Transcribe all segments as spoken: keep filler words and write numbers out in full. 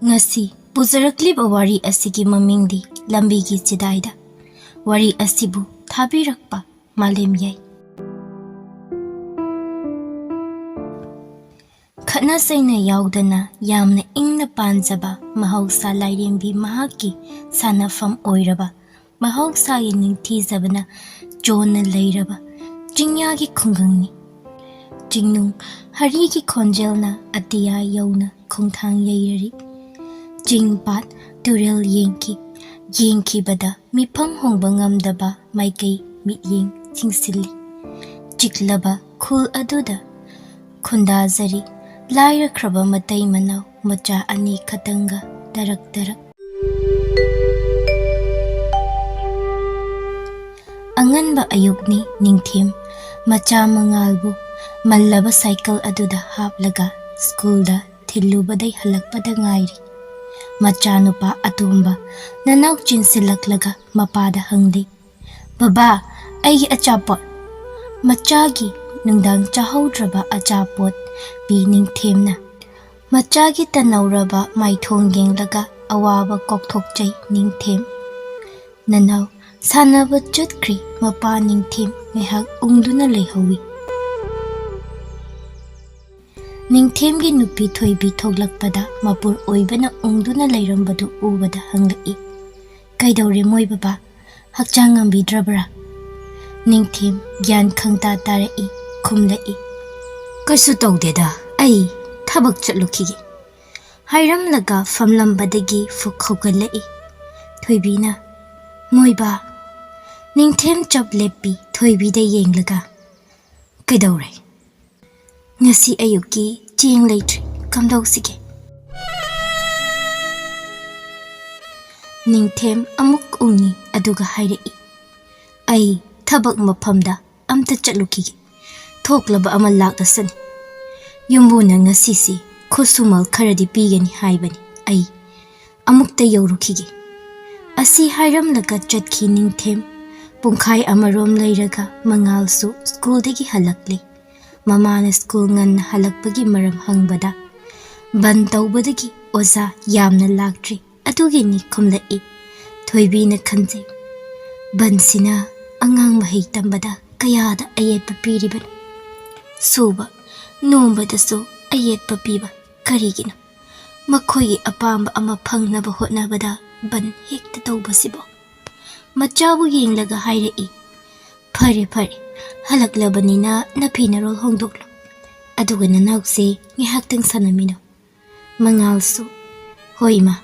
ꯉꯁꯤ ꯄꯨꯖꯔꯛꯂꯤꯕ ꯋꯥꯔꯤ ꯑꯁꯤꯒꯤ ꯃꯃꯤꯡꯗꯤ ꯂꯝꯕꯤꯒꯤ ꯆꯤꯗꯥꯏꯗ꯫ ꯋꯥꯔꯤ ꯑꯁꯤꯕꯨ ꯊꯥꯕꯤꯔꯛꯄ ꯃꯥꯂꯦꯝ ꯌꯥꯏ꯫ ꯈꯠꯅ ꯆꯩꯅ ꯌꯥꯎꯗꯅ ꯌꯥꯝꯅ ꯏꯪꯅ ꯄꯥꯟꯖꯕ ꯃꯍꯧꯁꯥ ꯂꯥꯏꯔꯦꯝꯕꯤ ꯃꯍꯥꯛꯀꯤ ꯁꯥꯟꯅꯐꯝ ꯑꯣꯏꯔꯕ ꯃꯍꯧꯁꯥꯒꯤ ꯅꯤꯡꯊꯤꯖꯕꯅ ꯆꯣꯟꯅ ꯂꯩꯔꯕ ꯆꯤꯡꯌꯥꯒꯤ ꯈꯨꯡꯒꯪꯅꯤ꯫ ꯆꯤꯡꯅꯨꯡ ꯍꯔꯤꯒꯤ ꯈꯣꯟꯖꯦꯜꯅ ꯑꯇꯤꯌꯥ ꯌꯧꯅ ꯈꯣꯡꯊꯥꯡ ꯌꯩꯔꯔꯤ꯫ ꯆꯤꯡ ꯄꯥꯠ ꯇꯨꯔꯦꯜ ꯌꯦꯡꯈꯤ, ꯌꯦꯡꯈꯤꯕꯗ ꯃꯤꯐꯝ ꯍꯣꯡꯕ ꯉꯝꯗꯕ ꯃꯥꯏꯀꯩ ꯃꯤꯠꯌꯦꯡ ꯆꯤꯡꯁꯤꯜꯂꯤ꯫ ꯆꯤꯛꯂꯕ ꯈꯨꯜ ꯑꯗꯨꯗ ꯈꯨꯟꯗꯥꯖꯔꯤ ꯂꯥꯏꯔꯈ꯭ꯔꯕ ꯃꯇꯩ ꯃꯅꯥꯎ ꯃꯆꯥ ꯑꯅꯤ ꯈꯛꯇꯪꯒ ꯇꯔꯛ ꯇꯔꯛ꯫ ꯑꯉꯟꯕ ꯑꯌꯨꯛꯅꯤ꯫ ꯅꯤꯡꯊꯦꯝ ꯃꯆꯥ ꯃꯉꯥꯜꯕꯨ ꯃꯜꯂꯕ ꯁꯥꯏꯀꯜ ꯑꯗꯨꯗ ꯍꯥꯞꯂꯒ ꯁ꯭ꯀꯨꯜꯗ ꯊꯤꯜꯂꯨꯕꯗꯩ ꯍꯜꯂꯛꯄꯗ ꯉꯥꯏꯔꯤ꯫ ꯃꯆꯥꯅꯨꯄꯥ ꯑꯇꯣꯝꯕ ꯅꯅꯥꯎ ꯆꯦꯟꯁꯤꯜꯂꯛꯂꯒ ꯃꯄꯥꯗ ꯍꯪꯂꯤ, "ꯕꯕꯥ, ꯑꯩꯒꯤ ꯑꯆꯥꯄꯣꯠ!" ꯃꯆꯥꯒꯤ ꯅꯨꯡꯗꯥꯡ ꯆꯥꯍꯧꯗ꯭ꯔꯕ ꯑꯆꯥꯄꯣꯠ ꯄꯤ ꯅꯤꯡꯊꯦꯝꯅ꯫ ꯃꯆꯥꯒꯤ ꯇꯟꯅꯧꯔꯕ ꯃꯥꯏꯊꯣꯡ ꯌꯦꯡꯂꯒ ꯑꯋꯥꯕ ꯀꯣꯛꯊꯣꯛꯆꯩ ꯅꯤꯡꯊꯦꯝ꯫ ꯅꯅꯥꯎ ꯁꯥꯟꯅꯕ ꯆꯠꯈ꯭ꯔꯤ꯫ ꯃꯄꯥ ꯅꯤꯡꯊꯦꯝ ꯉꯥꯏꯍꯥꯛ ꯎꯪꯗꯨꯅ ꯂꯩꯍꯧꯏ꯫ ꯅꯤꯡꯊꯦꯝꯒꯤ ꯅꯨꯄꯤ ꯊꯣꯏꯕꯤ ꯊꯣꯛꯂꯛꯄꯗ ꯃꯄꯨꯔ ꯑꯣꯏꯕꯅ ꯎꯪꯗꯨꯅ ꯂꯩꯔꯝꯕꯗꯨ ꯎꯕꯗ ꯍꯪꯂꯛꯏ, "ꯀꯩꯗꯧꯔꯦ ꯃꯣꯏ ꯕꯕꯥ? ꯍꯛꯆꯥꯡ ꯉꯝꯕꯤꯗ꯭ꯔꯕ꯭ꯔꯥ?" ꯅꯤꯡꯊꯦꯝ ꯒ꯭ꯌꯥꯟ ꯈꯪꯇꯥ ꯇꯥꯔꯛꯏ, ꯈꯨꯝꯂꯛꯏ, "ꯀꯩꯁꯨ ꯇꯧꯗꯦꯗ, ꯑꯩ ꯊꯕꯛ ꯆꯠꯂꯨꯈꯤꯒꯦ" ꯍꯥꯏꯔꯝꯂꯒ ꯐꯝꯂꯝꯕꯗꯒꯤ ꯐꯨꯛ ꯍꯧꯒꯠꯂꯛꯏ꯫ ꯊꯣꯏꯕꯤꯅ, "ꯃꯣꯏꯕꯥ!" ꯅꯤꯡꯊꯦꯝ ꯆꯞ ꯂꯦꯞꯄꯤ ꯊꯣꯏꯕꯤꯗ ꯌꯦꯡꯂꯒ, "ꯀꯩꯗꯧꯔꯦ? ꯉꯁꯤ ꯑꯌꯨꯛꯀꯤ ꯆꯦꯡ ꯂꯩꯇ꯭ꯔꯦ, ꯀꯝꯗꯧꯁꯤꯒꯦ?" ꯅꯤꯡꯊꯦꯝ ꯑꯃꯨꯛ ꯎꯡꯉꯤ, ꯑꯗꯨꯒ ꯍꯥꯏꯔꯛꯏ, "ꯑꯩ ꯊꯕꯛ ꯃꯐꯝꯗ ꯑꯝꯇ ꯆꯠꯂꯨꯈꯤꯒꯦ, ꯊꯣꯛꯂꯕ ꯑꯃ ꯂꯥꯛꯂꯁꯅꯤ꯫ ꯌꯨꯝꯕꯨꯅ ꯉꯁꯤꯁꯤ ꯈꯨꯠꯁꯨꯃꯜ ꯈꯔꯗꯤ ꯄꯤꯒꯅꯤ ꯍꯥꯏꯕꯅꯤ, ꯑꯩ ꯑꯃꯨꯛꯇ ꯌꯧꯔꯨꯈꯤꯒꯦ"꯫ ꯑꯁꯤ ꯍꯥꯏꯔꯝꯂꯒ ꯆꯠꯈꯤ ꯅꯤꯡꯊꯦꯝ꯫ ꯄꯨꯡꯈꯥꯏ ꯑꯃꯔꯣꯝ ꯂꯩꯔꯒ ꯃꯉꯥꯜꯁꯨ ꯁ꯭ꯀꯨꯜꯗꯒꯤ ꯍꯜꯂꯛꯂꯦ꯫ ꯃꯃꯥꯅ ꯁ꯭ꯀꯨꯜ ꯉꯟꯅ ꯍꯜꯂꯛꯄꯒꯤ ꯃꯔꯝ ꯍꯪꯕꯗ, ꯕꯟ ꯇꯧꯕꯗꯒꯤ ꯑꯣꯖꯥ ꯌꯥꯝꯅ ꯂꯥꯛꯇ꯭ꯔꯤ꯫ ꯑꯗꯨꯒꯤꯅꯤ ꯈꯨꯝꯂꯛꯏ꯫ ꯊꯣꯏꯕꯤꯅ ꯈꯟꯖꯩ, "ꯕꯟꯁꯤꯅ ꯑꯉꯥꯡ ꯃꯍꯩ ꯇꯝꯕꯗ ꯀꯌꯥꯗ ꯑꯌꯦꯠꯄ ꯄꯤꯔꯤꯕꯅꯣ? ꯁꯨꯕ ꯅꯣꯝꯕꯗꯁꯨ ꯑꯌꯦꯠꯄ ꯄꯤꯕ ꯀꯔꯤꯒꯤꯅꯣ? ꯃꯈꯣꯏꯒꯤ ꯑꯄꯥꯝꯕ ꯑꯃ ꯐꯪꯅꯕ ꯍꯣꯠꯅꯕꯗ ꯕꯟ ꯍꯦꯛꯇ ꯇꯧꯕꯁꯤꯕꯣ?" ꯃꯆꯥꯕꯨ ꯌꯦꯡꯂꯒ ꯍꯥꯏꯔꯛꯏ, "ꯐꯔꯦ ꯐꯔꯦ, ꯍꯜꯂꯛꯂꯕꯅꯤꯅ ꯅꯐꯤ ꯅꯔꯣꯜ ꯍꯣꯡꯗꯣꯛꯂꯣ, ꯑꯗꯨꯒ ꯅꯅꯥꯎꯁꯦ ꯉꯥꯏꯍꯥꯛꯇꯪ ꯁꯥꯟꯅꯃꯤꯟꯅꯧ꯫" ꯃꯉꯥꯜꯁꯨ, "ꯍꯣꯏ ꯏꯃꯥ"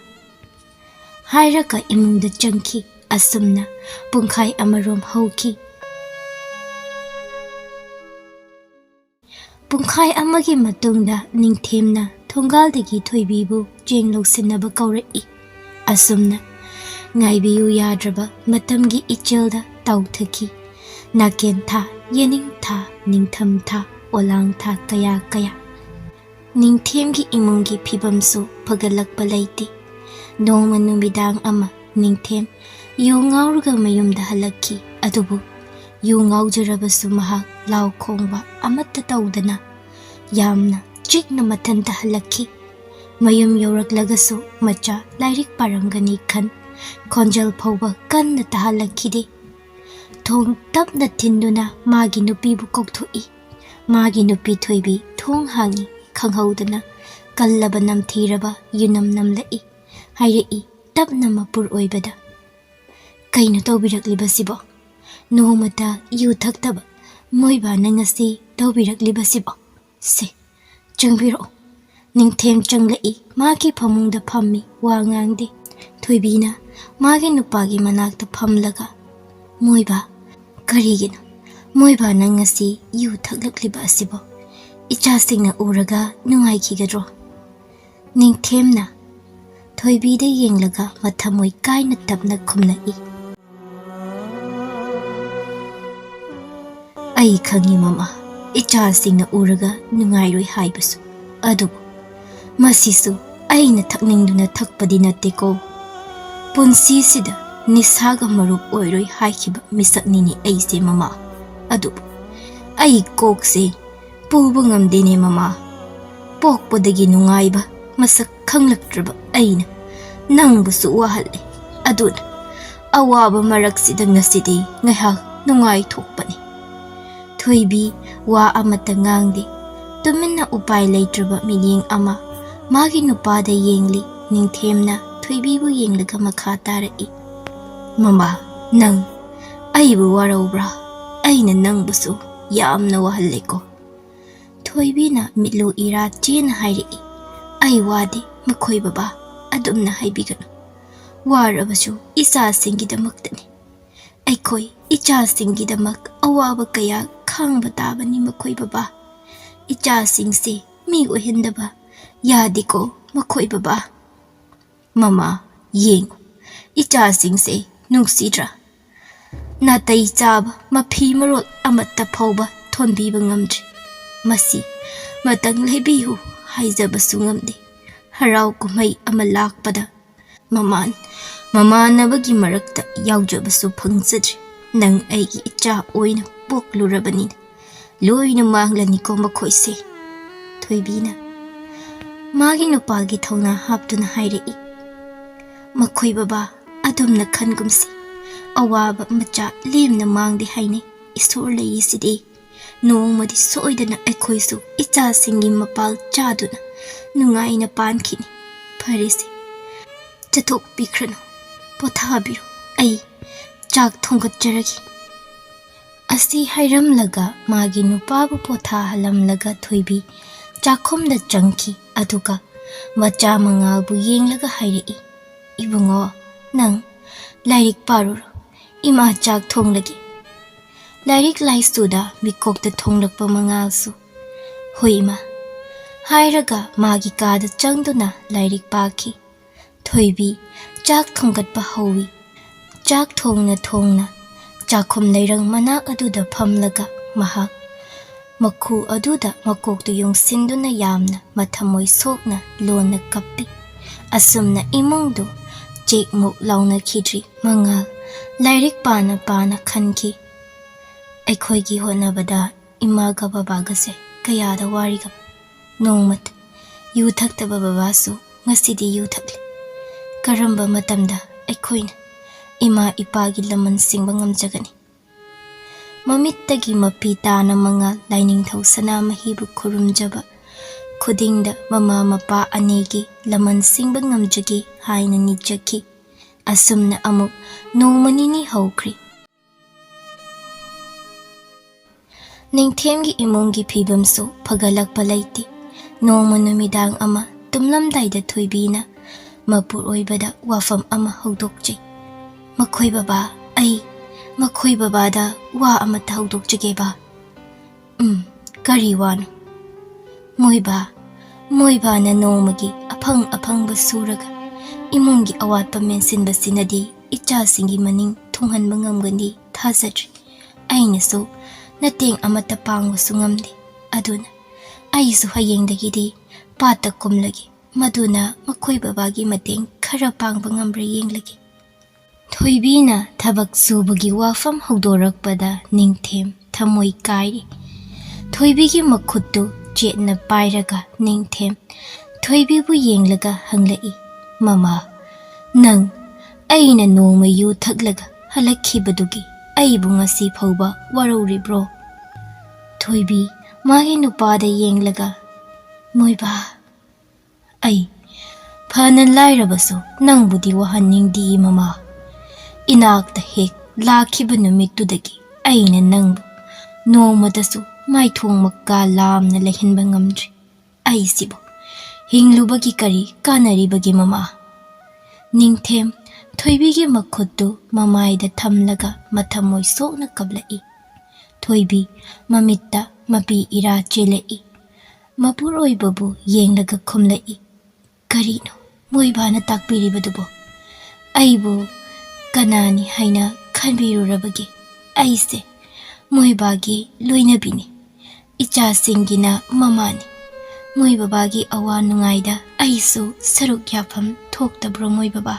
ꯍꯥꯏꯔꯒ ꯏꯃꯨꯡꯗ ꯆꯪꯈꯤ꯫ ꯑꯁꯨꯝꯅ ꯄꯨꯡꯈꯥꯏ ꯑꯃꯔꯣꯝ ꯍꯧꯈꯤ꯫ ꯄꯨꯡꯈꯥꯏ ꯑꯃꯒꯤ ꯃꯇꯨꯡꯗ ꯅꯤꯡꯊꯦꯝꯅ ꯊꯣꯡꯒꯥꯜꯗꯒꯤ ꯊꯣꯏꯕꯤꯕꯨ ꯆꯦꯡ ꯂꯧꯁꯤꯟꯅꯕ ꯀꯧꯔꯛꯏ꯫ ꯑꯁꯨꯝꯅ ꯉꯥꯏꯕꯤꯌꯨ ꯌꯥꯗ꯭ꯔꯕ ꯃꯇꯝꯒꯤ ꯏꯆꯦꯜꯗ ꯇꯥꯎꯊꯈꯤ꯫ ꯅꯥꯀꯦꯟ ꯊꯥ, ꯌꯦꯅꯤꯡ ꯊꯥ, ꯅꯤꯡꯊꯝ ꯊꯥ, ꯑꯣꯂꯥꯡ ꯊꯥ ꯀꯌꯥ ꯀꯌꯥ꯫ ꯅꯤꯡꯊꯦꯝꯒꯤ ꯏꯃꯨꯡꯒꯤ ꯐꯤꯕꯝꯁꯨ ꯐꯒꯠꯂꯛꯄ ꯂꯩꯇꯦ꯫ ꯅꯣꯡꯃ ꯅꯨꯃꯤꯗꯥꯡ ꯑꯃ ꯅꯤꯡꯊꯦꯝ ꯌꯨ ꯉꯥꯎꯔꯒ ꯃꯌꯨꯝꯗ ꯍꯜꯂꯛꯈꯤ꯫ ꯑꯗꯨꯕꯨ ꯌꯨ ꯉꯥꯎꯖꯔꯕꯁꯨ ꯃꯍꯥꯛ ꯂꯥꯎ ꯈꯣꯡꯕ ꯑꯃꯠꯇ ꯇꯧꯗꯅ ꯌꯥꯝꯅ ꯆꯤꯛꯅ ꯃꯊꯟꯇ ꯍꯜꯂꯛꯈꯤ꯫ ꯃꯌꯨꯝ ꯌꯧꯔꯛꯂꯒꯁꯨ ꯃꯆꯥ ꯂꯥꯏꯔꯤꯛ ꯄꯥꯔꯝꯒꯅꯤ ꯈꯟ ꯈꯣꯟꯖꯦꯜ ꯐꯥꯎꯕ ꯀꯟꯅ ꯇꯥꯍꯜꯂꯛꯈꯤꯗꯦ꯫ ꯊꯣꯡ ꯇꯞꯅ ꯊꯤꯟꯗꯨꯅ ꯃꯥꯒꯤ ꯅꯨꯄꯤꯕꯨ ꯀꯧꯊꯣꯛꯏ꯫ ꯃꯥꯒꯤ ꯅꯨꯄꯤ ꯊꯣꯏꯕꯤ ꯊꯣꯡ ꯍꯥꯡꯉꯤ꯫ ꯈꯪꯍꯧꯗꯅ ꯀꯜꯂꯕ ꯅꯝꯊꯤꯔꯕ ꯌꯨꯅꯝ ꯅꯝꯂꯛꯏ꯫ ꯍꯥꯏꯔꯛꯏ ꯇꯞꯅ ꯃꯄꯨꯔ ꯑꯣꯏꯕꯗ, "ꯀꯩꯅꯣ ꯇꯧꯕꯤꯔꯛꯂꯤꯕꯁꯤꯕꯣ? ꯅꯣꯡꯃꯇ ꯌꯨ ꯊꯛꯇꯕ ꯃꯣꯏꯕꯥꯅ ꯉꯁꯤ ꯇꯧꯕꯤꯔꯛꯂꯤꯕꯁꯤꯕꯣ? ꯁꯦ, ꯆꯪꯕꯤꯔꯛꯑꯣ꯫" ꯅꯤꯡꯊꯦꯝ ꯆꯪꯂꯛꯏ꯫ ꯃꯥꯒꯤ ꯐꯃꯨꯡꯗ ꯐꯝꯃꯤ, ꯋꯥ ꯉꯥꯡꯗꯦ꯫ ꯊꯣꯏꯕꯤꯅ ꯃꯥꯒꯤ ꯅꯨꯄꯥꯒꯤ ꯃꯅꯥꯛꯇ ꯐꯝꯂꯒ, "ꯃꯣꯏꯕꯥ, ꯀꯔꯤꯒꯤꯅꯣ ꯃꯣꯏꯕꯥꯅ ꯉꯁꯤ ꯌꯨ ꯊꯛꯂꯛꯂꯤꯕ ꯑꯁꯤꯕꯣ? ꯏꯆꯥꯁꯤꯡꯅ ꯎꯔꯒ ꯅꯨꯡꯉꯥꯏꯈꯤꯒꯗ꯭ꯔꯣ?" ꯅꯤꯡꯊꯦꯝꯅ ꯊꯣꯏꯕꯤꯗ ꯌꯦꯡꯂꯒ ꯃꯊꯃꯣꯏ ꯀꯥꯏꯅ ꯇꯞꯅ ꯈꯨꯝꯂꯛꯏ, "ꯑꯩ ꯈꯪꯏ ꯃꯃꯥ, ꯏꯆꯥꯁꯤꯡꯅ ꯎꯔꯒ ꯅꯨꯡꯉꯥꯏꯔꯣꯏ ꯍꯥꯏꯕꯁꯨ꯫ ꯑꯗꯨꯕꯨ ꯃꯁꯤꯁꯨ ꯑꯩꯅ ꯊꯛꯅꯤꯡꯗꯨꯅ ꯊꯛꯄꯗꯤ ꯅꯠꯇꯦꯀꯣ꯫ ꯄꯨꯟꯁꯤꯁꯤꯗ ꯅꯤꯁꯥꯒ ꯃꯔꯨꯞ ꯑꯣꯏꯔꯣꯏ ꯍꯥꯏꯈꯤꯕ ꯃꯤꯁꯛꯅꯤꯅꯦ ꯑꯩꯁꯦ ꯃꯃꯥ꯫ ꯑꯗꯨꯕꯨ ꯑꯩ ꯀꯣꯛꯁꯦ ꯄꯨꯕ ꯉꯝꯗꯦꯅꯦ ꯃꯃꯥ꯫" ꯄꯣꯛꯄꯗꯒꯤ ꯅꯨꯡꯉꯥꯏꯕ ꯃꯁꯛ ꯈꯪꯂꯛꯇ꯭ꯔꯕ ꯑꯩꯅ ꯅꯪꯕꯨꯁꯨ ꯋꯥꯍꯜꯂꯦ꯫ ꯑꯗꯨꯅ ꯑꯋꯥꯕ ꯃꯔꯛꯁꯤꯗ ꯉꯁꯤꯗꯤ ꯉꯥꯏꯍꯥꯛ ꯅꯨꯡꯉꯥꯏꯊꯣꯛꯄꯅꯤ꯫ ꯊꯣꯏꯕꯤ ꯋꯥ ꯑꯃꯠꯇ ꯉꯥꯡꯗꯦ꯫ ꯇꯨꯃꯤꯟꯅ ꯎꯄꯥꯏ ꯂꯩꯇ꯭ꯔꯕ ꯃꯤꯠꯌꯦꯡ ꯑꯃ ꯃꯥꯒꯤ ꯅꯨꯄꯥꯗ ꯌꯦꯡꯂꯤ꯫ ꯅꯤꯡꯊꯦꯝꯅ ꯊꯣꯏꯕꯤꯕꯨ ꯌꯦꯡꯂꯒ ꯃꯈꯥ ꯇꯥꯔꯛꯏ, "ꯃꯃꯥ, ꯅꯪ ꯑꯩꯕꯨ ꯋꯥꯔꯧꯕ꯭ꯔꯥ? ꯑꯩꯅ ꯅꯪꯕꯨꯁꯨ ꯌꯥꯝꯅ ꯋꯥꯍꯜꯂꯦꯀꯣ?" ꯊꯣꯏꯕꯤꯅ ꯃꯤꯠꯂꯨ ꯏꯔꯥ ꯆꯦꯅ ꯍꯥꯏꯔꯛꯏ, "ꯑꯩ ꯋꯥꯗꯦ ꯃꯈꯣꯏ ꯕꯕꯥ, ꯑꯗꯨꯝꯅ ꯍꯥꯏꯕꯤꯒꯅꯨ꯫ ꯋꯥꯔꯕꯁꯨ ꯏꯆꯥꯁꯤꯡꯒꯤꯗꯃꯛꯇꯅꯤ꯫ ꯑꯩꯈꯣꯏ ꯏꯆꯥꯁꯤꯡꯒꯤꯗꯃꯛ ꯑꯋꯥꯕ ꯀꯌꯥ ꯈꯥꯡꯕ ꯇꯥꯕꯅꯤ ꯃꯈꯣꯏ ꯕꯕꯥ꯫ ꯏꯆꯥꯁꯤꯡꯁꯦ ꯃꯤ ꯑꯣꯏꯍꯟꯗꯕ ꯌꯥꯗꯦꯀꯣ ꯃꯈꯣꯏ ꯕꯕꯥ꯫ ꯃꯃꯥ, ꯌꯦꯡꯉꯨ, ꯏꯆꯥꯁꯤꯡꯁꯦ ꯅꯨꯡꯁꯤꯗ꯭ꯔꯥ? ꯅꯥꯇꯩ ꯆꯥꯕ ꯃꯐꯤ ꯃꯔꯣꯜ ꯑꯃꯠꯇ ꯐꯥꯎꯕ ꯊꯣꯟꯕꯤꯕ ꯉꯝꯗ꯭ꯔꯤ꯫ ꯃꯁꯤ ꯃꯇꯪ ꯂꯩꯕꯤꯌꯨ ꯍꯥꯏꯖꯕꯁꯨ ꯉꯝꯗꯦ꯫ ꯍꯔꯥꯎ ꯀꯨꯝꯍꯩ ꯑꯃ ꯂꯥꯛꯄꯗ ꯃꯃꯥꯟ ꯃꯃꯥꯟꯅꯕꯒꯤ ꯃꯔꯛꯇ ꯌꯥꯎꯖꯕꯁꯨ ꯐꯪꯖꯗ꯭ꯔꯤ꯫ ꯅꯪ ꯑꯩꯒꯤ ꯏꯆꯥ ꯑꯣꯏꯅ ꯄꯣꯛꯂꯨꯔꯕꯅꯤꯅ ꯂꯣꯏꯅ ꯃꯥꯡꯂꯅꯤꯀꯣ ꯃꯈꯣꯏꯁꯦ꯫" ꯊꯣꯏꯕꯤꯅ ꯃꯥꯒꯤ ꯅꯨꯄꯥꯒꯤ ꯊꯧꯅꯥ ꯍꯥꯞꯇꯨꯅ ꯍꯥꯏꯔꯛꯏ, "ꯃꯈꯣꯏ ꯕꯕꯥ, ꯑꯗꯨꯝꯅ ꯈꯟꯒꯨꯝꯁꯤ꯫ ꯑꯋꯥꯕ ꯃꯆꯥ ꯂꯦꯝꯅ ꯃꯥꯡꯗꯦ ꯍꯥꯏꯅꯩ꯫ ꯏꯁꯣꯔ ꯂꯩꯔꯤꯁꯤꯗꯤ꯫ ꯅꯣꯡꯃꯗꯤ ꯁꯣꯏꯗꯅ ꯑꯩꯈꯣꯏꯁꯨ ꯏꯆꯥꯁꯤꯡꯒꯤ ꯃꯄꯥꯜ ꯆꯥꯗꯨꯅ ꯅꯨꯡꯉꯥꯏꯅ ꯄꯥꯟꯈꯤꯅꯤ꯫ ꯐꯔꯦꯁꯦ, ꯆꯠꯊꯣꯛꯄꯤꯈ꯭ꯔꯅꯨ꯫ ꯄꯣꯊꯥꯕꯤꯔꯣ, ꯑꯩ ꯆꯥꯛ ꯊꯣꯡꯒꯠꯆꯔꯒꯦ꯫" ꯑꯁꯤ ꯍꯥꯏꯔꯝꯂꯒ ꯃꯥꯒꯤ ꯅꯨꯄꯥꯕꯨ ꯄꯣꯊꯥꯍꯜꯂꯝꯂꯒ ꯊꯣꯏꯕꯤ ꯆꯥꯛꯈꯨꯝꯗ ꯆꯪꯈꯤ꯫ ꯑꯗꯨꯒ ꯃꯆꯥ ꯃꯉꯥꯜꯕꯨ ꯌꯦꯡꯂꯒ ꯍꯥꯏꯔꯛꯏ, "ꯏꯕꯨꯡꯉꯣ, ꯅꯪ ꯂꯥꯏꯔꯤꯛ ꯄꯥꯔꯨꯔꯣ, ꯏꯃꯥ ꯆꯥꯛ ꯊꯣꯡꯂꯒꯦ꯫" ꯂꯥꯏꯔꯤꯛ ꯂꯥꯏꯁꯨꯗ ꯃꯤꯀꯣꯛꯇ ꯊꯣꯡꯂꯛꯄ ꯃꯉꯥꯜꯁꯨ, "ꯍꯣꯏ ꯏꯃꯥ" ꯍꯥꯏꯔꯒ ꯃꯥꯒꯤ ꯀꯥꯗ ꯆꯪꯗꯨꯅ ꯂꯥꯏꯔꯤꯛ ꯄꯥꯈꯤ꯫ ꯊꯣꯏꯕꯤ ꯆꯥꯛ ꯊꯣꯡꯒꯠꯄ ꯍꯧꯏ꯫ ꯆꯥꯛ ꯊꯣꯡꯅ ꯊꯣꯡꯅ ꯆꯥꯛꯈꯨꯝ ꯂꯩꯔꯪ ꯃꯅꯥꯛ ꯑꯗꯨꯗ ꯐꯝꯂꯒ ꯃꯍꯥꯛ ꯃꯈꯨ ꯑꯗꯨꯗ ꯃꯀꯣꯛꯇꯨ ꯌꯨꯡꯁꯤꯟꯗꯨꯅ ꯌꯥꯝꯅ ꯃꯊꯃꯣꯏ ꯁꯣꯛꯅ ꯂꯣꯟꯅ ꯀꯞꯄꯤ꯫ ꯑꯁꯨꯝꯅ ꯏꯃꯨꯡꯗꯨ ꯆꯦꯛꯃꯨꯛ ꯂꯥꯎꯅꯈꯤꯗ꯭ꯔꯤ꯫ ꯃꯉꯥꯜ ꯂꯥꯏꯔꯤꯛ ꯄꯥꯅ ꯄꯥꯅ ꯈꯟꯈꯤ, "ꯑꯩꯈꯣꯏꯒꯤ ꯍꯣꯠꯅꯕꯗ ꯏꯃꯥꯒ ꯕꯕꯥꯒꯁꯦ ꯀꯌꯥꯗ ꯋꯥꯔꯤꯒꯕ?" ꯅꯣꯡꯃꯇ ꯌꯨ ꯊꯛꯇꯕ ꯕꯕꯥꯁꯨ ꯉꯁꯤꯗꯤ ꯌꯨ ꯊꯛꯂꯤ꯫ ꯀꯔꯝꯕ ꯃꯇꯝꯗ ꯑꯩꯈꯣꯏꯅ ꯏꯃꯥ ꯏꯄꯥꯒꯤ ꯂꯃꯟ ꯁꯤꯡꯕ ꯉꯝꯖꯒꯅꯤ? ꯃꯃꯤꯠꯇꯒꯤ ꯃꯄꯤ ꯇꯥꯅ ꯃꯉꯥꯜ ꯂꯥꯏꯅꯤꯡꯊꯧ ꯁꯅꯥꯃꯍꯤꯕꯨ ꯈꯨꯔꯨꯝꯖꯕ ꯈꯨꯗꯤꯡꯗ ꯃꯃꯥ ꯃꯄꯥ ꯑꯅꯤꯒꯤ ꯂꯃꯟ ꯁꯤꯡꯕ ꯉꯝꯖꯒꯦ ꯍꯥꯏꯅ ꯅꯤꯖꯈꯤ꯫ ꯑꯁꯨꯝꯅ ꯑꯃꯨꯛ ꯅꯣꯡꯃ ꯅꯤꯅꯤ ꯍꯧꯈ꯭ꯔꯤ꯫ ꯅꯤꯡꯊꯦꯝꯒꯤ ꯏꯃꯨꯡꯒꯤ ꯐꯤꯕꯝꯁꯨ ꯐꯒꯠꯂꯛꯄ ꯂꯩꯇꯦ꯫ ꯅꯣꯡꯃ ꯅꯨꯃꯤꯗꯥꯡ ꯑꯃ ꯇꯨꯝꯂꯝꯗꯥꯏꯗ ꯊꯣꯏꯕꯤꯅ ꯃꯄꯨꯔꯣꯏꯕꯗ ꯋꯥꯐꯝ ꯑꯃ ꯍꯧꯗꯣꯛꯆꯩ꯫ "ꯃꯈꯣꯏ ꯕꯕꯥ, ꯑꯩ ꯃꯈꯣꯏ ꯕꯕꯥꯗ ꯋꯥ ꯑꯃꯇ ꯍꯧꯗꯣꯛꯆꯒꯦꯕ꯫" "ꯎꯝ, ꯀꯔꯤ ꯋꯥꯅꯣ?" "ꯃꯣꯏꯕꯥ, ꯃꯣꯏꯕꯥꯅ ꯅꯣꯡꯃꯒꯤ ꯑꯐꯪ ꯑꯐꯪꯕ ꯁꯨꯔꯒ ꯏꯃꯨꯡꯒꯤ ꯑꯋꯥꯠꯄ ꯃꯦꯟꯁꯤꯟꯕꯁꯤꯅꯗꯤ ꯏꯆꯥꯁꯤꯡꯒꯤ ꯃꯅꯤꯡ ꯊꯨꯡꯍꯟꯕ ꯉꯝꯒꯅꯤ ꯊꯥꯖꯗ꯭ꯔꯤ꯫ ꯑꯩꯅꯁꯨ ꯅꯇꯦꯡ ꯑꯃꯠꯇ ꯄꯥꯡꯕꯁꯨ ꯉꯝꯗꯦ꯫ ꯑꯗꯨꯅ ꯑꯩꯁꯨ ꯍꯌꯦꯡꯗꯒꯤꯗꯤ ꯄꯥꯠꯇ ꯀꯨꯝꯂꯒꯦ꯫ ꯃꯗꯨꯅ ꯃꯈꯣꯏ ꯕꯕꯥꯒꯤ ꯃꯇꯦꯡ ꯈꯔ ꯄꯥꯡꯕ ꯉꯝꯕ꯭ꯔꯥ ꯌꯦꯡꯂꯒꯦ꯫" ꯊꯣꯏꯕꯤꯅ ꯊꯕꯛ ꯁꯨꯕꯒꯤ ꯋꯥꯐꯝ ꯍꯧꯗꯣꯔꯛꯄꯗ ꯅꯤꯡꯊꯦꯝ ꯊꯃꯣꯏ ꯀꯥꯏꯔꯤ꯫ ꯊꯣꯏꯕꯤꯒꯤ ꯃꯈꯨꯠꯇꯨ ꯆꯦꯠꯅ ꯄꯥꯏꯔꯒ ꯅꯤꯡꯊꯦꯝ ꯊꯣꯏꯕꯤꯕꯨ ꯌꯦꯡꯂꯒ ꯍꯪꯂꯛꯏ, "ꯃꯃꯥ, ꯅꯪ ꯑꯩꯅ ꯅꯣꯡꯃ ꯌꯨ ꯊꯛꯂꯒ ꯍꯜꯂꯛꯈꯤꯕꯗꯨꯒꯤ ꯑꯩꯕꯨ ꯉꯁꯤ ꯐꯥꯎꯕ ꯋꯥꯔꯧꯔꯤꯕ꯭ꯔꯣ?" ꯊꯣꯏꯕꯤ ꯃꯥꯒꯤ ꯅꯨꯄꯥꯗ ꯌꯦꯡꯂꯒ, "ꯃꯣꯏꯕꯥ, ꯑꯩ ꯐꯅ ꯂꯥꯏꯔꯕꯁꯨ ꯅꯪꯕꯨꯗꯤ ꯋꯥꯍꯟꯅꯤꯡꯗꯦ ꯃꯃꯥ꯫ ꯏꯅꯥꯛꯇ ꯍꯦꯛ ꯂꯥꯛꯈꯤꯕ ꯅꯨꯃꯤꯠꯇꯨꯗꯒꯤ ꯑꯩꯅ ꯅꯪꯕꯨ ꯅꯣꯡꯃꯇꯁꯨ ꯃꯥꯏꯊꯣꯡ ꯃꯀꯥ ꯂꯥꯝꯅ ꯂꯩꯍꯟꯕ ꯉꯝꯗ꯭ꯔꯤ꯫ ꯑꯩꯁꯤꯕꯨ ꯍꯤꯡꯂꯨꯕꯒꯤ ꯀꯔꯤ ꯀꯥꯟꯅꯔꯤꯕꯒꯦ ꯃꯃꯥ?" ꯅꯤꯡꯊꯦꯝ ꯊꯣꯏꯕꯤꯒꯤ ꯃꯈꯨꯠꯇꯨ ꯃꯃꯥꯏꯗ ꯊꯝꯂꯒ ꯃꯊꯃꯣꯏ ꯁꯣꯛꯅ ꯀꯞꯂꯛꯏ꯫ ꯊꯣꯏꯕꯤ ꯃꯃꯤꯠꯇ ꯃꯄꯤ ꯏꯔꯥ ꯆꯦꯜꯂꯛꯏ꯫ ꯃꯄꯨꯔꯣꯏꯕꯕꯨ ꯌꯦꯡꯂꯒ ꯈꯨꯝꯂꯛꯏ, "ꯀꯔꯤꯅꯣ ꯃꯣꯏꯕꯥꯅ ꯇꯥꯛꯄꯤꯔꯤꯕꯗꯨꯕꯣ? ꯑꯩꯕꯨ ꯀꯅꯥꯅꯤ ꯍꯥꯏꯅ ꯈꯟꯕꯤꯔꯨꯔꯕꯒꯦ? ꯑꯩꯁꯦ ꯃꯣꯏꯕꯥꯒꯤ ꯂꯣꯏꯅꯕꯤꯅꯤ꯫ ꯏꯆꯥꯁꯤꯡꯒꯤꯅ ꯃꯃꯥꯅꯤ꯫ ꯃꯣꯏ ꯕꯕꯥꯒꯤ ꯑꯋꯥ ꯅꯨꯡꯉꯥꯏꯗ ꯑꯩꯁꯨ ꯁꯔꯨꯛ ꯌꯥꯐꯝ ꯊꯣꯛꯇꯕ꯭ꯔꯣ ꯃꯣꯏ ꯕꯕꯥ?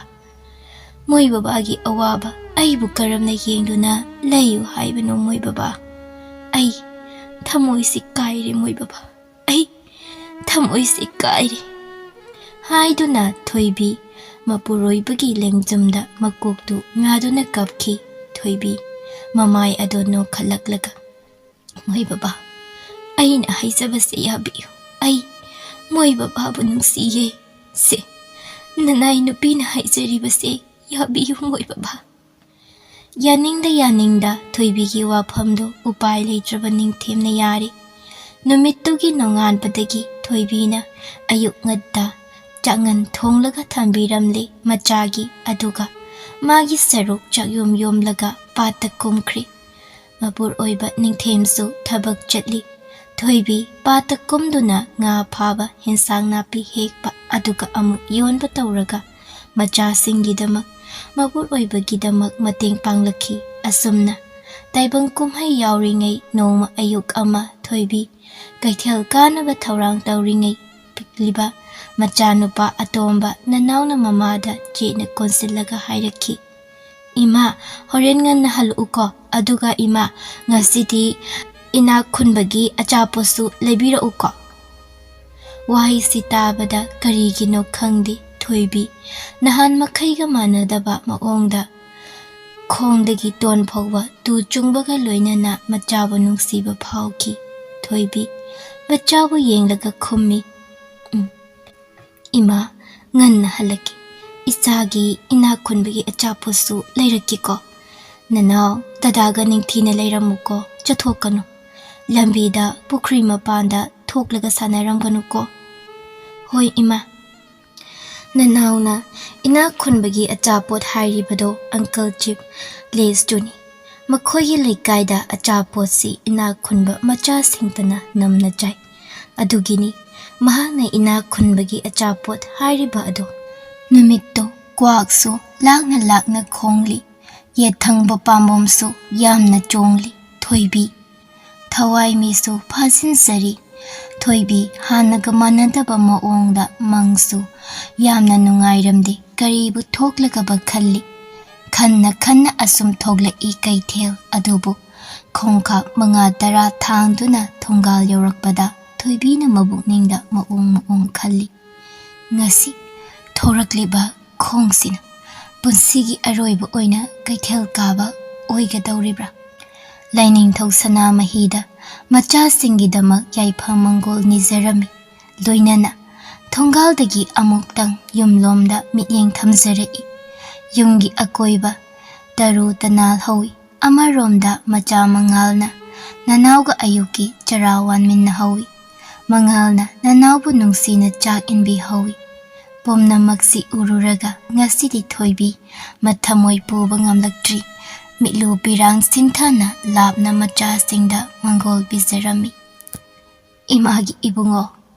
ꯃꯣꯏ ꯕꯕꯥꯒꯤ ꯑꯋꯥꯕ ꯑꯩꯕꯨ ꯀꯔꯝꯅ ꯌꯦꯡꯗꯨꯅ ꯂꯩꯌꯨ ꯍꯥꯏꯕꯅꯣ ꯃꯣꯏ ꯕꯕꯥ? ꯑꯩ ꯊꯃꯣꯏꯁꯤ ꯀꯥꯏꯔꯦ ꯃꯣꯏ ꯕꯕꯥ꯫ ꯑꯩ" ꯊꯃꯣꯏꯁꯤ ꯀꯥꯏꯔꯦ" ꯍꯥꯏꯗꯨꯅ ꯊꯣꯏꯕꯤ ꯃꯄꯨꯔꯣꯏꯕꯒꯤ ꯂꯦꯡꯖꯨꯝꯗ ꯃꯀꯣꯛꯇꯨ ꯉꯥꯗꯨꯅ ꯀꯞꯈꯤ꯫ ꯊꯣꯏꯕꯤ ꯃꯃꯥꯏ ꯑꯗꯣ ꯅꯣꯛꯈꯠꯂꯛꯂꯒ, "ꯃꯣꯏ ꯕꯕꯥ, ꯑꯩꯅ ꯍꯥꯏꯖꯕꯁꯦ ꯌꯥꯕꯤꯌꯨ꯫ ꯑꯩ ꯃꯣꯏ ꯕꯕꯥꯕꯨ ꯅꯨꯡꯁꯤꯌꯦ꯫ ꯁꯦ, ꯅꯅꯥꯏ ꯅꯨꯄꯤꯅ ꯍꯥꯏꯖꯔꯤꯕꯁꯦ ꯌꯥꯕꯤꯌꯨ, ꯃꯣꯏ ꯕꯕꯥ"꯫ ꯌꯥꯅꯤꯡꯗ ꯌꯥꯅꯤꯡꯗ ꯊꯣꯏꯕꯤꯒꯤ ꯋꯥꯐꯝꯗꯨ ꯎꯄꯥꯏ ꯂꯩꯇ꯭ꯔꯕ ꯅꯤꯡꯊꯦꯝꯅ ꯌꯥꯔꯦ꯫ ꯅꯨꯃꯤꯠꯇꯨꯒꯤ ꯅꯣꯡꯉꯥꯟꯕꯗꯒꯤ ꯊꯣꯏꯕꯤꯅ ꯑꯌꯨꯛ ꯉꯟꯇꯥ ꯆꯥꯛꯉꯟ ꯊꯣꯡꯂꯒ ꯊꯝꯕꯤꯔꯝꯂꯦ ꯃꯆꯥꯒꯤ, ꯑꯗꯨꯒ ꯃꯥꯒꯤ ꯁꯔꯨꯛ ꯆꯥꯛꯌꯣꯝ ꯌꯣꯝꯂꯒ ꯄꯥꯠꯇ ꯀꯨꯝꯈ꯭ꯔꯦ꯫ ꯃꯄꯨꯔꯣꯏꯕ ꯅꯤꯡꯊꯦꯝꯁꯨ ꯊꯕꯛ ꯆꯠꯂꯤ꯫ ꯊꯣꯏꯕꯤ ꯄꯥꯠꯇ ꯀꯨꯝꯗꯨꯅ ꯉꯥ ꯐꯥꯕ, ꯍꯤꯟꯁꯥꯡ ꯅꯥꯄꯤ ꯍꯦꯛꯄ, ꯑꯗꯨꯒ ꯑꯃꯨꯛ ꯌꯣꯟꯕ ꯇꯧꯔꯒ ꯃꯆꯥꯁꯤꯡꯒꯤꯗꯃꯛ, ꯃꯄꯨꯔꯣꯏꯕꯒꯤꯗꯃꯛ ꯃꯇꯦꯡ ꯄꯥꯡꯂꯛꯈꯤ꯫ ꯑꯁꯨꯝꯅ ꯇꯥꯏꯕꯪ ꯀꯨꯝꯍꯩ ꯌꯥꯎꯔꯤꯉꯩ ꯅꯣꯡꯃ ꯑꯌꯨꯛ ꯑꯃ ꯊꯣꯏꯕꯤ ꯀꯩꯊꯦꯜ ꯀꯥꯅꯕ ꯊꯧꯔꯥꯡ ꯇꯧꯔꯤꯉꯩ ꯄꯤꯛꯂꯤꯕ ꯃꯆꯥꯅꯨꯄꯥ ꯑꯇꯣꯝꯕ ꯅꯅꯥꯎꯅ ꯃꯃꯥꯗ ꯆꯦꯠꯅ ꯀꯣꯟꯁꯤꯜꯂꯒ ꯍꯥꯏꯔꯛꯈꯤ, "ꯏꯃꯥ, ꯍꯣꯔꯦꯟ ꯉꯟꯅ ꯍꯜꯂꯛꯎꯀꯣ꯫ ꯑꯗꯨꯒ ꯏꯃꯥ, ꯉꯁꯤꯗꯤ ꯏꯅꯥꯛ ꯈꯨꯟꯕꯒꯤ ꯑꯆꯥꯄꯣꯠꯁꯨ ꯂꯩꯕꯤꯔꯛꯎꯀꯣ"꯫ ꯋꯥꯍꯩꯁꯤ ꯇꯥꯕꯗ ꯀꯔꯤꯒꯤꯅꯣ ꯈꯪꯗꯦ, ꯊꯣꯏꯕꯤ ꯅꯍꯥꯟ ꯃꯈꯩꯒ ꯃꯥꯟꯅꯗꯕ ꯃꯑꯣꯡꯗ ꯈꯣꯡꯗꯒꯤ ꯇꯣꯟ ꯐꯥꯎꯕ ꯇꯨ ꯆꯨꯡꯕꯒ ꯂꯣꯏꯅꯅ ꯃꯆꯥꯕꯨ ꯅꯨꯡꯁꯤꯕ ꯐꯥꯎꯈꯤ꯫ ꯊꯣꯏꯕꯤ ꯃꯆꯥꯕꯨ ꯌꯦꯡꯂꯒ ꯈꯨꯝꯃꯤ, "ꯎꯝ, ꯏꯃꯥ, ꯉꯟꯅ ꯍꯜꯂꯛꯀꯦ꯫ ꯏꯆꯥꯒꯤ ꯏꯅꯥꯛ ꯈꯨꯟꯕꯒꯤ ꯑꯆꯥꯄꯣꯠꯁꯨ ꯂꯩꯔꯛꯀꯦꯀꯣ꯫ ꯅꯅꯥꯎ ꯗꯗꯥꯒ ꯅꯤꯡꯊꯤꯅ ꯂꯩꯔꯝꯃꯨꯀꯣ, ꯆꯠꯊꯣꯛꯀꯅꯨ꯫ ꯂꯝꯕꯤꯗ ꯄꯨꯈ꯭ꯔꯤ ꯃꯄꯥꯟꯗ ꯊꯣꯛꯂꯒ ꯁꯥꯟꯅꯔꯝꯒꯅꯨꯀꯣ"꯫ "ꯍꯣꯏ ꯏꯃꯥ"꯫ ꯅꯅꯥꯎꯅ ꯏꯅꯥꯛ ꯈꯨꯟꯕꯒꯤ ꯑꯆꯥꯄꯣꯠ ꯍꯥꯏꯔꯤꯕꯗꯣ ꯑꯪꯀꯜ ꯆꯤꯞ ꯂꯦꯁꯇꯨꯅꯤ꯫ ꯃꯈꯣꯏꯒꯤ ꯂꯩꯀꯥꯏꯗ ꯑꯆꯥꯄꯣꯠꯁꯤ ꯏꯅꯥꯛ ꯈꯨꯟꯕ ꯃꯆꯥꯁꯤꯡꯇꯅ ꯅꯝꯅ ꯆꯥꯏ꯫ ꯑꯗꯨꯒꯤꯅꯤ ꯃꯍꯥꯛꯅ ꯏꯅꯥꯛ ꯈꯨꯟꯕꯒꯤ ꯑꯆꯥꯄꯣꯠ ꯍꯥꯏꯔꯤꯕ ꯑꯗꯣ꯫ ꯅꯨꯃꯤꯠꯇꯣ ꯀ꯭ꯋꯥꯛꯁꯨ ꯂꯥꯛꯅ ꯂꯥꯛꯅ ꯈꯣꯡꯂꯤ, ꯌꯦꯠ ꯊꯪꯕ ꯄꯥꯝꯕꯣꯝꯁꯨ ꯌꯥꯝꯅ ꯆꯣꯡꯂꯤ꯫ ꯊꯣꯏꯕꯤ ꯊꯋꯥꯏ ꯃꯤꯁꯨ ꯐꯥꯖꯤꯟꯖꯔꯤ꯫ ꯊꯣꯏꯕꯤ ꯍꯥꯟꯅꯒ ꯃꯥꯟꯅꯗꯕ ꯃꯑꯣꯡꯗ ꯃꯪꯁꯨ ꯌꯥꯝꯅ ꯅꯨꯡꯉꯥꯏꯔꯝꯗꯦ꯫ ꯀꯔꯤꯕꯨ ꯊꯣꯛꯂꯒꯕ ꯈꯜꯂꯤ꯫ ꯈꯟꯅ ꯈꯟꯅ ꯑꯁꯨꯝ ꯊꯣꯛꯂꯛꯏ ꯀꯩꯊꯦꯜ ꯑꯗꯨꯕꯨ꯫ ꯈꯣꯡꯀꯥꯞ ꯃꯉꯥ ꯇꯔꯥ ꯊꯥꯡꯗꯨꯅ ꯊꯣꯡꯒꯥꯜ ꯌꯧꯔꯛꯄꯗ ꯊꯣꯏꯕꯤꯅ ꯃꯕꯨꯛꯅꯤꯡꯗ ꯃꯑꯣꯡ ꯃꯑꯣꯡ ꯈꯜꯂꯤ꯫ ꯉꯁꯤ ꯊꯣꯔꯛꯂꯤꯕ ꯈꯣꯡꯁꯤꯅ ꯄꯨꯟꯁꯤꯒꯤ ꯑꯔꯣꯏꯕ ꯑꯣꯏꯅ ꯀꯩꯊꯦꯜ ꯀꯥꯕ ꯑꯣꯏꯒꯗꯧꯔꯤꯕ꯭ꯔꯥ? ꯂꯥꯏꯅꯤꯡꯊꯧ ꯁꯅꯥꯃꯍꯤꯗ ꯃꯆꯥꯁꯤꯡꯒꯤꯗꯃꯛ ꯌꯥꯏꯐ ꯃꯪꯒꯣꯜ ꯅꯤꯖꯔꯝꯃꯤ꯫ ꯂꯣꯏꯅꯅ ꯊꯣꯡꯒꯥꯜꯗꯒꯤ ꯑꯃꯨꯛꯇꯪ ꯌꯨꯝꯂꯣꯝꯗ ꯃꯤꯠꯌꯦꯡ ꯊꯝꯖꯔꯛꯏ꯫ ꯌꯨꯝꯒꯤ ꯑꯀꯣꯏꯕ ꯇꯔꯨ ꯇꯅꯥꯜ ꯍꯧꯏ꯫ ꯑꯃꯔꯣꯝꯗ ꯃꯆꯥ ꯃꯉꯥꯜꯅ ꯅꯅꯥꯎꯒ ꯑꯌꯨꯛꯀꯤ ꯆꯔꯥ ꯋꯥꯟꯃꯤꯟꯅꯍꯧꯏ꯫ ꯃꯉꯥꯜꯅ ꯅꯅꯥꯎꯕꯨ ꯅꯨꯡꯁꯤꯅ ꯆꯥꯛ ꯏꯟꯕꯤꯍꯧꯏ꯫ ꯄꯨꯝꯅꯃꯛꯁꯤ ꯎꯔꯨꯔꯒ ꯉꯁꯤꯗꯤ ꯊꯣꯏꯕꯤ ꯃꯊꯃꯣꯏ ꯄꯨꯕ ꯉꯝꯂꯛꯇ꯭ꯔꯤ꯫ ꯃꯤꯠꯂꯨ ꯄꯤꯔꯥꯡ ꯁꯤꯟꯊꯅ ꯂꯥꯞꯅ ꯃꯆꯥꯁꯤꯡꯗ ꯃꯪꯒꯣꯜ ꯄꯤꯖꯔꯝꯃꯤ꯫ ꯏꯃꯥꯒꯤ ꯏꯕꯨꯡꯉꯣ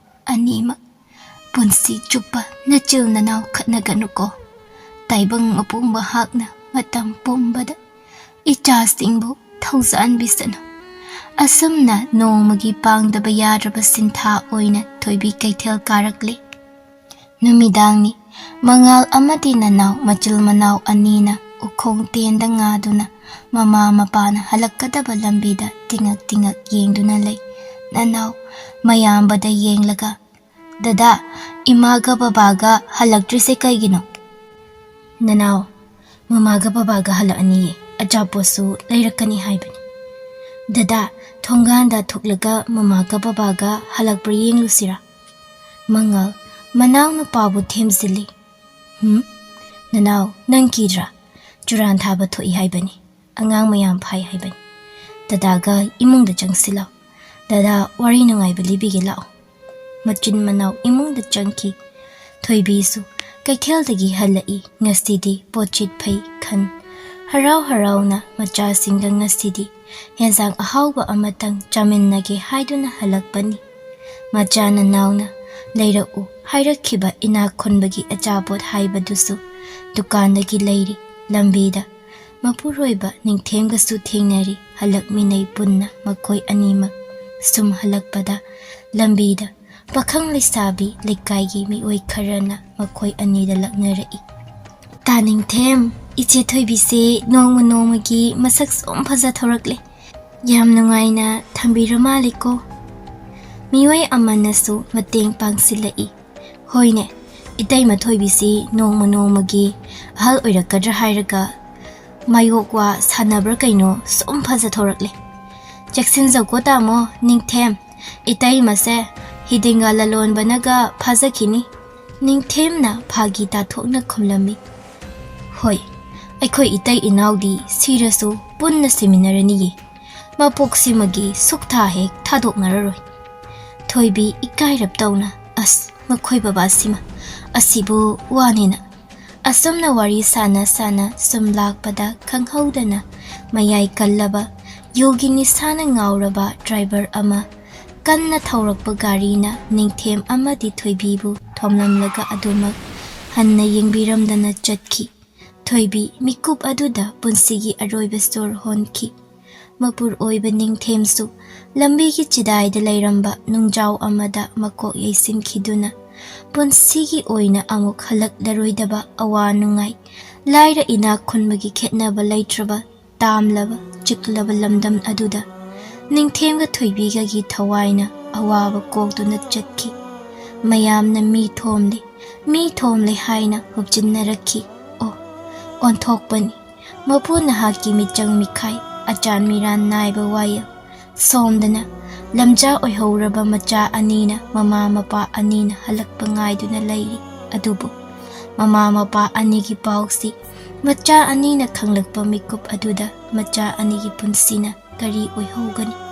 ꯑꯅꯤꯃꯛ, ꯄꯨꯟꯁꯤ ꯆꯨꯞꯄ ꯅꯆꯤꯜ ꯅꯅꯥꯎ ꯈꯠꯅꯒꯅꯨꯀꯣ꯫ ꯇꯥꯏꯕꯪ ꯃꯄꯨ ꯃꯍꯥꯛꯅ ꯃꯇꯝ ꯄꯨꯝꯕꯗ ꯏꯆꯥꯁꯤꯡꯕꯨ ꯊꯧꯖꯥꯟꯕꯤꯁꯅꯨ꯫ ꯑꯁꯨꯝꯅ ꯅꯣꯡꯃꯒꯤ ꯄꯥꯡꯗꯕ ꯌꯥꯗ꯭ꯔꯕ ꯁꯤꯟꯊꯥ ꯑꯣꯏꯅ ꯊꯣꯏꯕꯤ ꯀꯩꯊꯦꯜ ꯀꯥꯔꯛꯂꯦ꯫ ꯅꯨꯃꯤꯗꯥꯡꯅꯤ꯫ ꯃꯉꯥꯜ ꯑꯃꯗꯤ ꯅꯅꯥꯎ ꯃꯆꯤꯜ ꯃꯅꯥꯎ ꯑꯅꯤꯅ ꯎꯈꯣꯡ ꯇꯦꯟꯗ ꯉꯥꯗꯨꯅ ꯃꯃꯥ ꯃꯄꯥꯅ ꯍꯜꯂꯛꯀꯗꯕ ꯂꯝꯕꯤꯗ ꯇꯤꯉꯛ ꯇꯤꯉꯛ ꯌꯦꯡꯗꯨꯅ ꯂꯩ꯫ ꯅꯅꯥꯎ ꯃꯌꯥꯝꯕꯗ ꯌꯦꯡꯂꯒ, "ꯗꯗꯥ, ꯏꯃꯥꯒ ꯕꯕꯥꯒ ꯍꯜꯂꯛꯇ꯭ꯔꯤꯁꯦ ꯀꯩꯒꯤꯅꯣ?" "ꯅꯅꯥꯎ, ꯃꯃꯥꯒ ꯕꯕꯥꯒ ꯍꯜꯂꯛꯑꯅꯤꯌꯦ, ꯑꯆꯥꯄꯣꯠꯁꯨ ꯂꯩꯔꯛꯀꯅꯤ ꯍꯥꯏꯕꯅꯤ꯫ ꯗꯗꯥ, ꯊꯣꯡꯒꯥꯟꯗ ꯊꯣꯛꯂꯒ ꯃꯃꯥꯒ ꯕꯕꯥꯒ ꯍꯜꯂꯛꯄ꯭ꯔꯥ ꯌꯦꯡꯂꯨꯁꯤꯔꯥ?" ꯃꯉꯥꯜ ꯃꯅꯥꯎ ꯅꯨꯄꯥꯕꯨ ꯊꯦꯝꯖꯤꯜꯂꯤ꯫ "ꯍꯨꯝ? ꯅꯅꯥꯎ, ꯅꯪ ꯀꯤꯗ꯭ꯔꯥ? ꯆꯨꯔꯥꯟ ꯊꯥꯕ ꯊꯣꯛꯏ ꯍꯥꯏꯕꯅꯤ꯫ ꯑꯉꯥꯡ ꯃꯌꯥꯝ ꯐꯥꯏ ꯍꯥꯏꯕꯅꯤ꯫ ꯗꯗꯥꯒ ꯏꯃꯨꯡꯗ ꯆꯪꯁꯤꯜꯂꯣ꯫ ꯗꯗꯥ ꯋꯥꯔꯤ ꯅꯨꯡꯉꯥꯏꯕ ꯂꯤꯕꯤꯒꯦ ꯂꯥꯛꯑꯣ꯫" ꯃꯆꯤꯟ ꯃꯅꯥꯎ ꯏꯃꯨꯡꯗ ꯆꯪꯈꯤ꯫ ꯊꯣꯏꯕꯤꯁꯨ ꯀꯩꯊꯦꯜꯗꯒꯤ ꯍꯜꯂꯛꯏ꯫ ꯉꯁꯤꯗꯤ ꯄꯣꯠꯆꯤꯠ ꯐꯩ ꯈꯟ ꯍꯔꯥꯎ ꯍꯔꯥꯎꯅ ꯃꯆꯥꯁꯤꯡꯒ ꯉꯁꯤꯗꯤ ꯌꯦꯟꯁꯥꯡ ꯑꯍꯥꯎꯕ ꯑꯃꯇꯪ ꯆꯥꯃꯤꯟꯅꯒꯦ ꯍꯥꯏꯗꯨꯅ ꯍꯜꯂꯛꯄꯅꯤ꯫ ꯃꯆꯥ ꯅꯅꯥꯎꯅ ꯂꯩꯔꯛꯎ ꯍꯥꯏꯔꯛꯈꯤꯕ ꯏꯅꯥꯛ ꯈꯨꯟꯕꯒꯤ ꯑꯆꯥꯄꯣꯠ ꯍꯥꯏꯕꯗꯨꯁꯨ ꯗꯨꯀꯥꯟꯗꯒꯤ ꯂꯩꯔꯤ꯫ ꯂꯝꯕꯤꯗ ꯃꯄꯨꯔꯣꯏꯕ ꯅꯤꯡꯊꯦꯝꯒꯁꯨ ꯊꯦꯡꯅꯔꯤ꯫ ꯍꯜꯂꯛꯃꯤꯟꯅꯩ ꯄꯨꯟꯅ ꯃꯈꯣꯏ ꯑꯅꯤꯃꯛ꯫ ꯁꯨꯝ ꯍꯜꯂꯛꯄꯗ ꯂꯝꯕꯤꯗ ꯄꯥꯈꯪ ꯂꯩꯁꯥꯕꯤ ꯂꯩꯀꯥꯏꯒꯤ ꯃꯤꯑꯣꯏ ꯈꯔꯅ ꯃꯈꯣꯏ ꯑꯅꯤꯗ ꯂꯛꯅꯔꯛꯏ꯫ "ꯇꯥ ꯅꯤꯡꯊꯦꯝ, ꯏꯆꯦ ꯊꯣꯏꯕꯤꯁꯦ ꯅꯣꯡꯃ ꯅꯣꯡꯃꯒꯤ ꯃꯁꯛ ꯁꯨꯝ ꯐꯖꯊꯣꯔꯛꯂꯦ꯫ ꯌꯥꯝ ꯅꯨꯡꯉꯥꯏꯅ ꯊꯝꯕꯤꯔ ꯃꯥꯜꯂꯦꯀꯣ?" ꯃꯤꯑꯣꯏ ꯑꯃꯅꯁꯨ ꯃꯇꯦꯡ ꯄꯥꯡꯁꯤꯜꯂꯛꯏ꯫ ꯍꯣꯏꯅꯦ, ꯏꯇꯩꯃ ꯊꯣꯏꯕꯤꯁꯤ ꯅꯣꯡꯃ ꯅꯣꯡꯃꯒꯤ ꯑꯍꯜ ꯑꯣꯏꯔꯛꯀꯗ꯭ꯔꯥ ꯍꯥꯏꯔꯒ ꯃꯥꯌꯣꯛ ꯋꯥ ꯁꯥꯟꯅꯕ꯭ꯔꯥ ꯀꯩꯅꯣ ꯁꯨꯝ ꯐꯖꯊꯣꯔꯛꯂꯦ꯫ "ꯆꯦꯛꯁꯤꯟꯖꯧꯀꯣ ꯇꯥꯃꯣ, ꯅꯤꯡꯊꯦꯝ, ꯏꯇꯩꯃꯁꯦ ꯍꯤꯗꯤꯡꯒ ꯂꯂꯣꯟꯕꯅꯒ ꯐꯥꯖꯈꯤꯅꯤ", ꯅꯤꯡꯊꯦꯝꯅ ꯐꯥꯒꯤ ꯇꯥꯊꯣꯛꯅ ꯈꯨꯝꯂꯝꯃꯤ꯫ "ꯍꯣꯏ, ꯑꯩꯈꯣꯏ ꯏꯇꯩ ꯏꯅꯥꯎꯗꯤ ꯁꯤꯔꯁꯨ ꯄꯨꯟꯅ ꯁꯤꯃꯤꯟꯅꯔꯅꯤꯌꯦ꯫ ꯃꯄꯣꯛꯁꯤꯃꯒꯤ ꯁꯨꯛꯊꯥ ꯍꯦꯛ ꯊꯥꯗꯣꯛꯅꯔꯔꯣꯏ"꯫ ꯊꯣꯏꯕꯤ ꯏꯀꯥꯏꯔꯞ ꯇꯧꯅ, "ꯑꯁ, ꯃꯈꯣꯏ ꯕꯕꯥꯁꯤꯃ, ꯑꯁꯤꯕꯨ ꯋꯥꯅꯦꯅ"꯫ ꯑꯁꯨꯝꯅ ꯋꯥꯔꯤ ꯁꯥꯟꯅ ꯁꯥꯟꯅ ꯁꯨꯝ ꯂꯥꯛꯄꯗ ꯈꯪꯍꯧꯗꯅ ꯃꯌꯥꯏ ꯀꯜꯂꯕ, ꯌꯨꯒꯤ ꯅꯤꯁꯥꯅ ꯉꯥꯎꯔꯕ ꯗ꯭ꯔꯥꯏꯚꯔ ꯑꯃ ꯀꯟꯅ ꯊꯧꯔꯛꯄ ꯒꯥꯔꯤꯅ ꯅꯤꯡꯊꯦꯝ ꯑꯃꯗꯤ ꯊꯣꯏꯕꯤꯕꯨ ꯊꯣꯝꯂꯝꯂꯒ ꯑꯗꯨꯃꯛ ꯍꯟꯅ ꯌꯦꯡꯕꯤꯔꯝꯗꯅ ꯆꯠꯈꯤ꯫ ꯊꯣꯏꯕꯤ ꯃꯤꯀꯨꯞ ꯑꯗꯨꯗ ꯄꯨꯟꯁꯤꯒꯤ ꯑꯔꯣꯏꯕ ꯁꯣꯔ ꯍꯣꯟꯈꯤ꯫ ꯃꯄꯨꯔ ꯑꯣꯏꯕ ꯅꯤꯡꯊꯦꯝꯁꯨ ꯂꯝꯕꯤꯒꯤ ꯆꯤꯗꯥꯏꯗ ꯂꯩꯔꯝꯕ ꯅꯨꯡꯖꯥꯎ ꯑꯃꯗ ꯃꯀꯣꯛ ꯌꯩꯁꯤꯟꯈꯤꯗꯨꯅ ꯄꯨꯟꯁꯤꯒꯤ ꯑꯣꯏꯅ ꯑꯃꯨꯛ ꯍꯜꯂꯛꯂꯔꯣꯏꯗꯕ ꯑꯋꯥ ꯅꯨꯡꯉꯥꯏ, ꯂꯥꯏꯔ ꯏꯅꯥꯛ ꯈꯨꯟꯕꯒꯤ ꯈꯦꯠꯅꯕ ꯂꯩꯇ꯭ꯔꯕ ꯇꯥꯝꯂꯕ ꯆꯤꯛꯂꯕ ꯂꯝꯗꯝ ꯑꯗꯨꯗ ꯅꯤꯡꯊꯦꯝꯒ ꯊꯣꯏꯕꯤꯒꯒꯤ ꯊꯋꯥꯏꯅ ꯑꯋꯥꯕ ꯀꯣꯛꯇꯨꯅ ꯆꯠꯈꯤ꯫ ꯃꯌꯥꯝꯅ ꯃꯤ ꯊꯣꯝꯂꯦ, ꯃꯤ ꯊꯣꯝꯂꯦ ꯍꯥꯏꯅ ꯍꯨꯞꯆꯤꯟꯅꯔꯛꯈꯤ꯫ ꯑꯣ, ꯑꯣꯟꯊꯣꯛꯄꯅꯤ꯫ ꯃꯄꯨ ꯅꯍꯥꯛꯀꯤ ꯃꯤꯆꯪ ꯃꯤꯈꯥꯏ, ꯑꯆꯥꯟ ꯃꯤꯔꯥꯟ ꯅꯥꯏꯕ ꯋꯥꯌꯦꯜ, ꯁꯣꯝꯗꯅ ꯂꯝꯖꯥ ꯑꯣꯏꯍꯧꯔꯕ ꯃꯆꯥ ꯑꯅꯤꯅ ꯃꯃꯥ ꯃꯄꯥ ꯑꯅꯤꯅ ꯍꯜꯂꯛꯄ ꯉꯥꯏꯗꯨꯅ ꯂꯩꯔꯤ꯫ ꯑꯗꯨꯕꯨ ꯃꯃꯥ ꯃꯄꯥ ꯑꯅꯤꯒꯤ ꯄꯥꯎꯁꯤ ꯃꯆꯥ ꯑꯅꯤꯅ ꯈꯪꯂꯛꯄ ꯃꯤꯀꯨꯞ ꯑꯗꯨꯗ ꯃꯆꯥ ꯑꯅꯤꯒꯤ ꯄꯨꯟꯁꯤꯅ ꯀꯔꯤ ꯑꯣꯏꯍꯧꯒꯅꯤ?